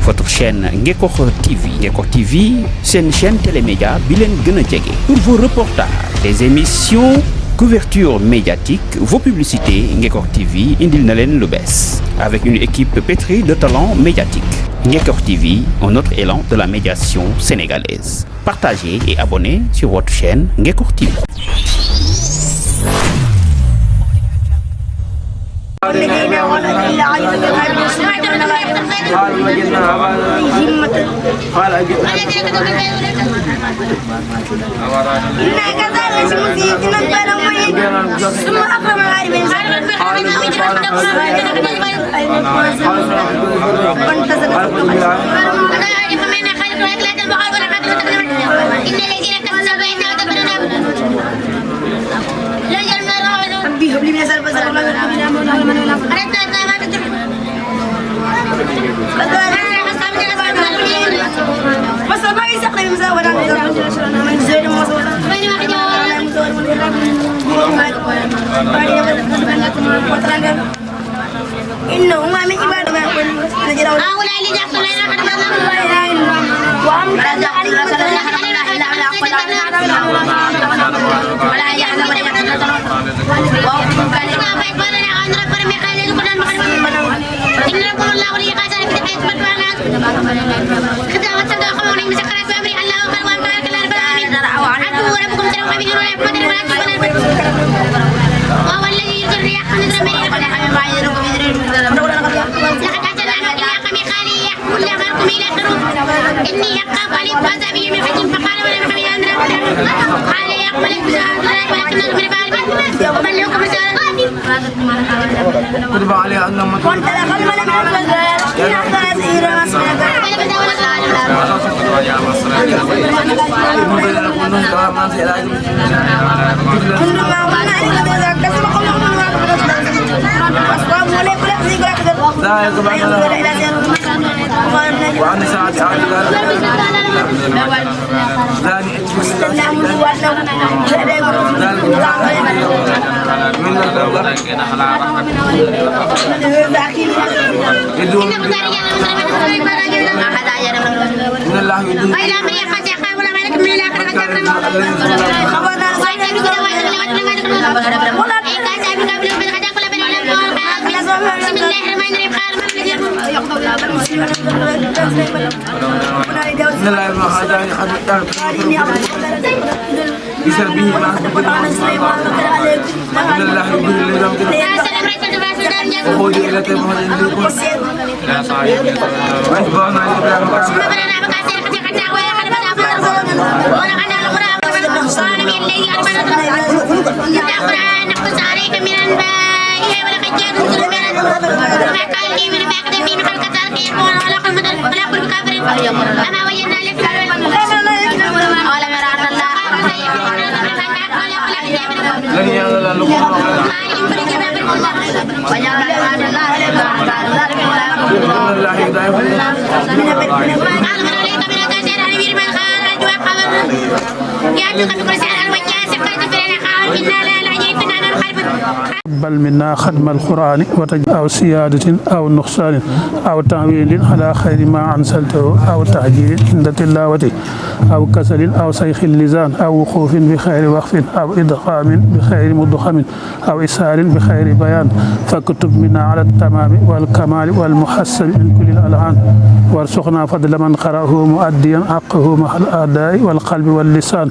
votre chaîne Ngekokh TV. Ngekokh TV, c'est une chaîne télémédia bilen gëna djégé. Pour vos reportages, des émissions, couverture médiatique, vos publicités, Ngekokh TV indil na len lu bess. Avec une équipe pétrie de talents médiatiques. Ngekokh TV, un autre élan de la médiation sénégalaise. Partagez et abonnez sur votre chaîne Ngekokh TV. إنهما من عبادنا نجرون هؤلاء الذين إني أخاف عليكم عذابي من حكيم فقال ولا محمد قال يقبل ولكن من بعد ومن لكم كتب عليها أن من قلت لقد وعن ساعة عادل بل منا خدم القرآن أو سيادة أو نقصان أو تعويل على خير ما أنزلته أو تعجيل عند تلاوته أو كسل أو سيخ اللسان أو وقوف بخير وقف أو إدغام بخير مدغم أو إسهال بخير بيان فاكتب منا على التمام والكمال والمحسن من كل الألحان وارزقنا فضل من قرأه مؤديا حقه مع الأداء والقلب واللسان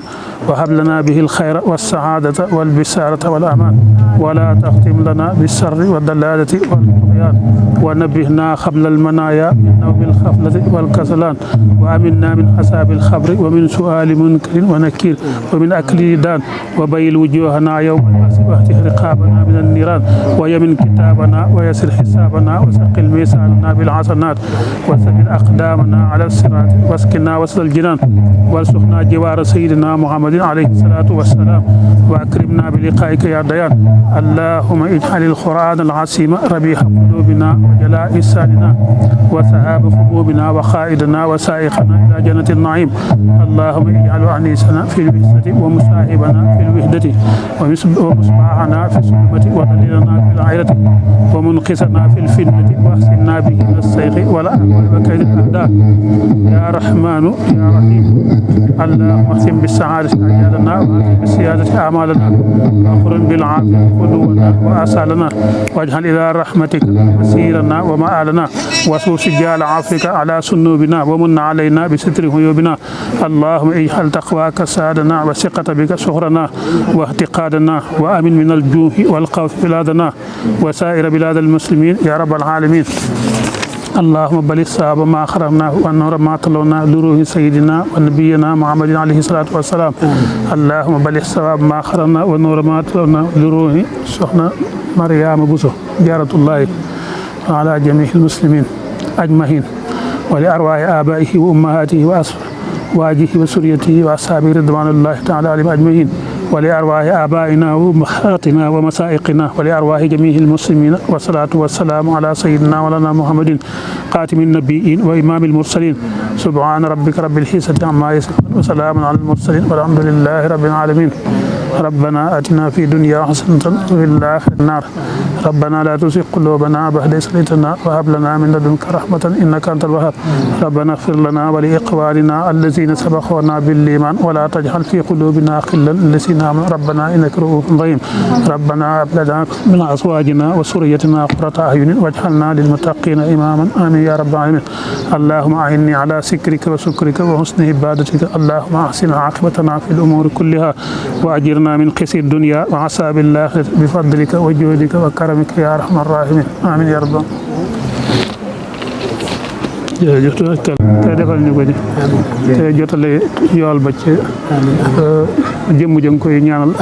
وهب لنا به الخير والسعادة والبسارة والأمان ولا تختم لنا بالشر والضلالة والطغيان ونبهنا قبل المنايا من نوم الخفلة والكسلان وأمنا من حساب الخبر ومن سؤال منكر ونكير ومن أكل دان وبيل وجوهنا يوم البعث واهته رقابنا من النيران ويمن كتابنا ويسر حسابنا وثقل ميزاننا بالحسنات وثبت أقدامنا على الصراط واسقنا وسط الجنان وارزقنا جوار سيدنا محمد عليه الصلاة والسلام وأكرمنا بلقائك يا ديان اللهم اجعل القرآن العظيم ربيع قلوبنا وجلاء إسالنا وذهاب همومنا وخائدنا وسائقنا إلى جنة النعيم اللهم اجعل أنيسنا في الوحدة ومصاحبنا في الوحدة ومصباحنا في السلمة ودليلنا في العيرة ومنقذنا في الفتنة واحسنا به من السيق والأهوال وكيد الأعداء يا رحمن يا رحيم اللهم اختم بالسعادة أجالنا وأختم بالسيادة أعمالنا وأقرن بالعافية قلوبنا وأسالنا واجعل إلى رحمتك مسيرنا ومآلنا واسلل سجال عفوك على سنوبنا ومن علينا بستر عيوبنا اللهم اجعل تقواك سادنا وثقة بك سخرنا واعتقادنا وأمن من الجوع والخوف بلادنا وسائر بلاد المسلمين يا رب العالمين اللهم بلغ الصواب ما خرجناه والنور ما طلعناه لروح سيدنا ونبينا محمد عليه الصلاة والسلام اللهم بلغ الصواب ما خرجناه والنور ما طلعناه لروح سخنا مريم بوسو جارة الله وعلى جميع المسلمين أجمعين ولأرواح آبائه وأمهاته وأزواجه وسريته وأصحابه رضوان الله تعالى عليهم أجمعين ولأرواح آبائنا وأمهاتنا ومسائقنا ولأرواح جميع المسلمين والصلاة والسلام على سيدنا مولانا محمد خاتم النبيين وإمام المرسلين سبحان ربك رب العزة عما يصفون وسلام على المرسلين والحمد لله رب العالمين ربنا آتنا في الدنيا حسنة وفي الآخرة النار ربنا لا تزغ قلوبنا بعد إذ هديتنا وهب لنا من لدنك رحمة إنك أنت الوهاب ربنا اغفر لنا ولإخواننا الذين سبقونا بالإيمان ولا تجعل في قلوبنا غلا للذين آمنوا ربنا إنك رؤوف رحيم ربنا هب لنا من أزواجنا وذريتنا قرة أعين واجعلنا للمتقين إماما آمين يا رب العالمين اللهم أعني على ذكرك وشكرك وحسن عبادتك اللهم أحسن عاقبتنا في الأمور كلها وأجرنا من خزي الدنيا وعذاب الآخرة بفضلك وجودك وكرمك يا أرحم الراحمين آمين يا رب jërëjëf te defal ñu ko ji te jotale yool ba ci jëmm jëng koy ñaanal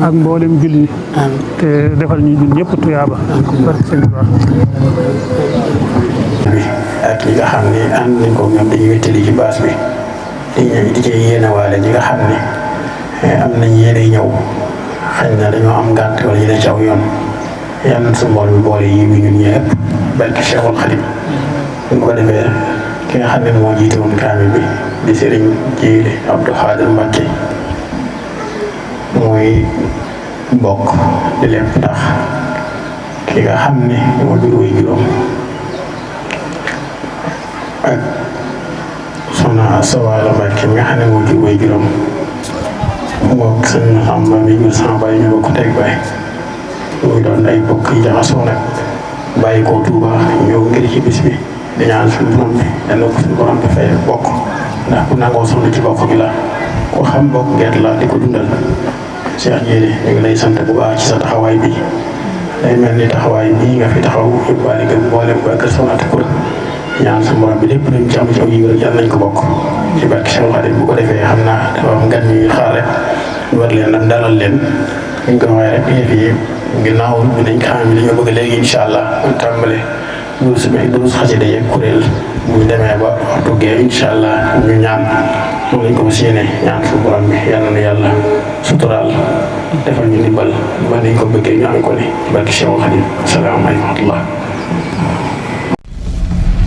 ak mboolem julli ñi te defal ñu ñun ñëpp tuyaaba barke sëñ Tuubaa ak ñi nga xam ne ànd nañ ko ñoom dañuy wéttali ci baas bi di ci yéene waale ñi nga xam ne am nañ yéene ñëw xëy na dañoo am ngànt wala ñu ne ci aw yoon yàlla na su mbool mi boole yi bi ñun ñëpp barke Cheikhul Khadim bu ko defee ki nga xam ne moo jiite woon kaamil bi di Serigne Djily Abdou Khadir Mbacké muy bokk di lépp ndax ki nga xam ne moo jur way juróom ak soxna Sawala Mbacké mi nga xam ne moo jur way juróom moom sëñ Samba mi jur sama baay ñu bokk teg baay muy doon ay bokk yi jaxasoo nag bàyyi ko Touba ñëw ngir ci bis bi di ñaan suñu borom bi yal na ko suñu borom bi fay bokk ndax ku nangoo sonn ci bokk gi la ku xam bokk gerte la di ko dundal Cheikh Djily ñu ngi lay sant bu baax ci sa taxawaay bi day mel ni taxawaay bii nga fi taxaw yóbbaale gën mboolem ba kër Soxna Anta Koura ñaan suñu borom bi lépp luñ ci am ci aw yiw rek yal nañ ko bokk ci barke Cheikh Khadim bu ko defee xam naa dafa am gan ñuy xaar rek war leen nag dalal leen ñu ko waxee rek yëf yi ginnaaw bi nañ ko xam ne dañoo bëgg léegi incha allah tàmbale duus xasida yeeg kuréel bu ñu demee ba waxtu gee incha allah ñu ñaan moom lañ ko fas yéene ñaan suñu borom bi yal na yàlla suturaal defal ñu ndimbal ba nañ ko bëggee ñu am ko ni barke Cheikh Khadim asalaamaaleykum wa rahmatullah.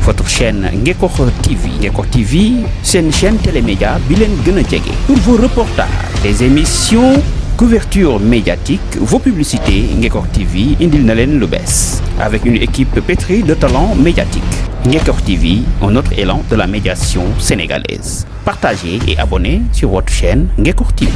Votre chaîne Ngeko TV. Ngeko TV, c'est une chaîne télémédia bilen gëna jege. Pour vos reportages, des émissions, couverture médiatique, vos publicités, Ngeko TV indil na len lu bess. Avec une équipe pétrie de talents médiatiques. Ngeko TV, un autre élan de la médiation sénégalaise. Partagez et abonnez sur votre chaîne Ngeko TV.